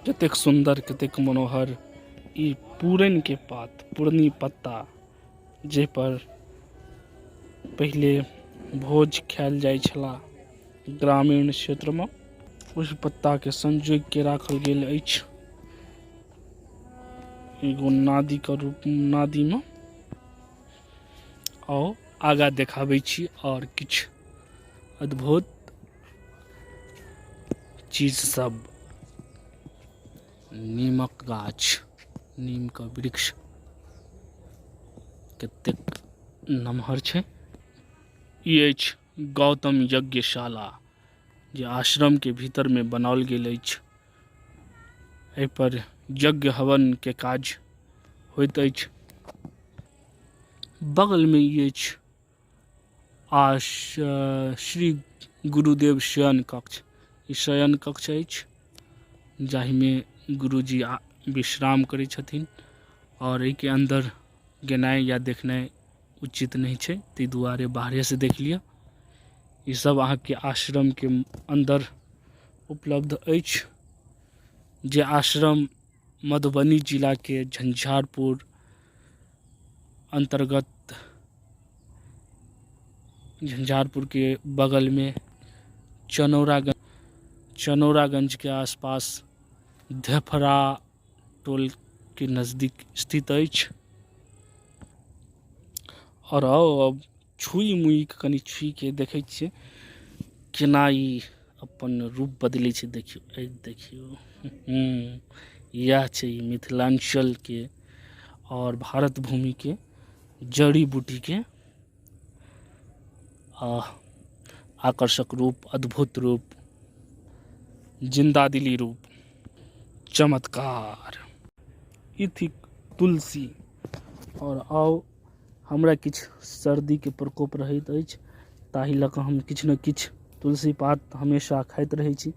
कतेक सुन्दर, कतेक मनोहर ई पुरैन के पात, पुरनी पत्ता, जाहि पर पहिले भोज खायल जाय छला ग्रामीण क्षेत्र में, उस पत्ता के संजोग के राखल गेल अछि एगो नादी के रूप, नादी में। आउ आगा देखाबै छी और किछु अद्भुत चीज सब। नीमक गाछ, नीम के वृक्ष कतेक नमहर छै। ई अछि गौतम यज्ञशाला, जे आश्रम के भीतर में बनाओल गेल अछि। एहि पर यज्ञ हवन के काज होइत अछि। बगल में ई अछि आ श्री गुरुदेव शयन कक्ष। ई शयन कक्ष अछि जाहिमे गुरुजी विश्राम करै छथिन और एहिके अंदर गेनाइ या देखनाइ उचित नहि छै, ताहि दुआरे बाहरे से देख लिअ। ई सब अहाँके आश्रम के अंदर उपलब्ध अछि, जे आश्रम मधुबनी जिला के झंझारपुर अंतर्गत झंझारपुर के बगल में चनौरागंज के आसपास धेफरा टोल के नजदीक स्थित अछि। और आउ अब छुई मुई के कनि छुई के देखै छियै केना ई अपन रूप बदलै छै। देखियौ, ए देखियौ, इएह छै ई मिथिलाञ्चल के और भारत भूमि के जड़ी बूटी के आकर्षक रूप, अद्भुत रूप, जिंदा दिली रूप, चमत्कार। ई थिक तुलसी। और आउ हमरा किछु सर्दीके प्रकोप रहैत अछि, ताहि लऽ कऽ हम किछु ने किछु तुलसी पात हमेशा खाइत रहै छी,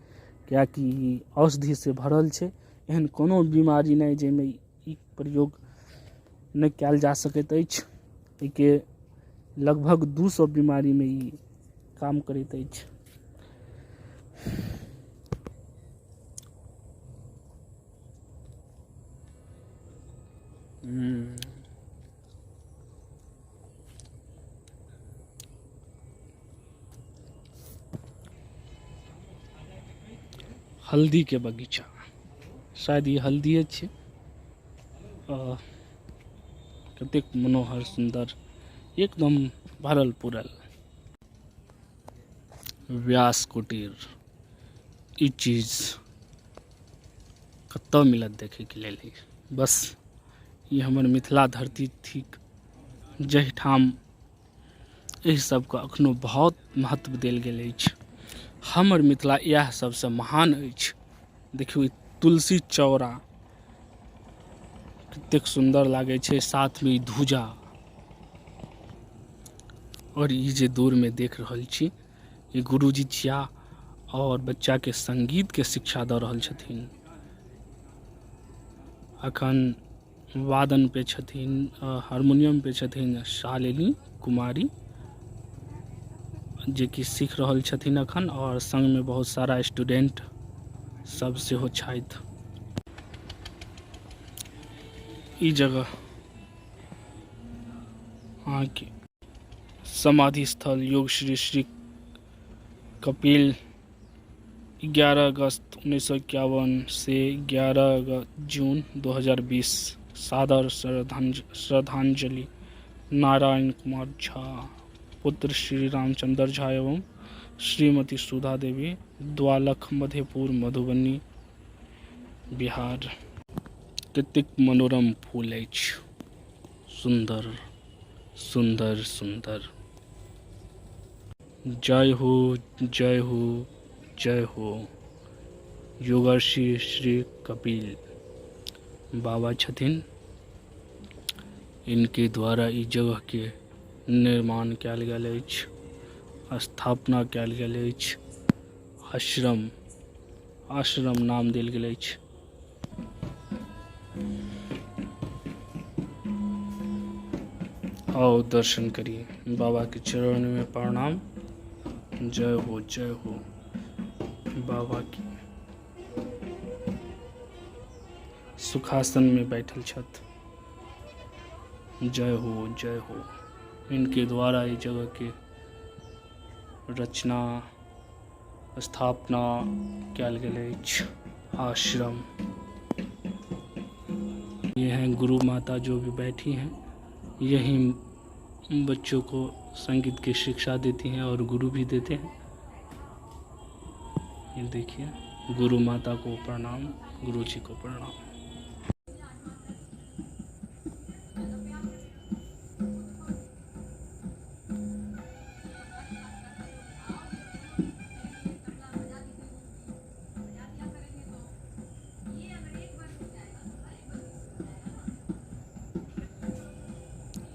किएकि ई औषधिसँ भरल छै। एहन कोनो बीमारी नहि जाहिमे ई प्रयोग नहि कयल जा सकैत अछि। एहिके लगभग 200 बीमारीमे ई काम करैत अछि। हल्दी के बगीचा, शायद ई हल्दिए छै। कतेक मनोहर सुन्दर, एकदम भरल पुरल व्यास कुटीर। ई चीज कतऽ मिलत देखैके लेल? बस ई हमर मिथिला धरती थिक, जाहिठाम एहि सबके अखनो बहुत महत्व देल गेल अछि। हमर मिथिला इएह सबसँ महान अछि। देखियौ ई तुलसी चौरा कतेक सुन्दर लागै छै, साथमे ई धुजा। आओर ई जे दूरमे देख रहल छी, ई गुरुजी छिया और बच्चा के संगीत के शिक्षा दऽ रहल छथिन। अखन वादन पे छथिन, हारमोनियम पे छथिन शालिनी कुमारी, जे कि सीख रहल छथिन अखन, और संग में बहुत सारा स्टूडेंट सब सेहो छथि। ई जगह अहाँके समाधि स्थल योग श्री श्री कपिल 11 अगस्त 1951 से 11 जून 2020। सादर श्रद्धांजलि नारायण कुमार झा, पुत्र श्री रामचंद्र झा एवं श्रीमती सुधा देवी, द्वालख, मधेपुर, मधुबनी, बिहार। कतेक मनोरम फूल अछि, सुन्दर। सुंदर सुंदर। जय हो जय हो जय हो। योगर्षि श्री कपिल बाबा छथिन, इनके द्वारा ई जगह के निर्माण कयल गेल अछि, स्थापना कयल गेल अछि। आश्रम आश्रम नाम देल गेल अछि। आओ दर्शन करिए, बाबा के चरण में प्रणाम। जय हो जय हो बाबा की। सुखासन में बैठल छथि। जय हो जय हो। इनके द्वारा इस जगह के रचना स्थापना कयल गेल अछि। आश्रम ये हैं गुरु माता जो भी बैठी हैं, यही बच्चों को संगीत की शिक्षा देती हैं और गुरु भी देते हैं। ये देखिए, गुरु माता को प्रणाम, गुरु जी को प्रणाम।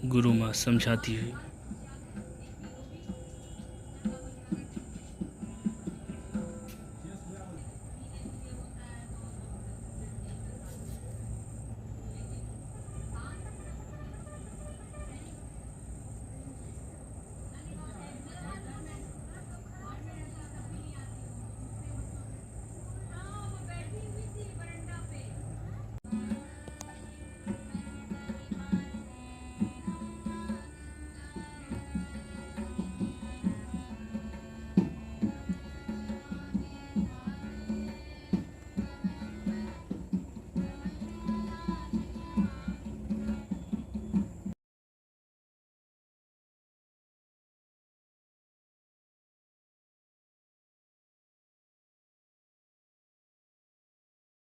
गुरु माँ समझाती हुई।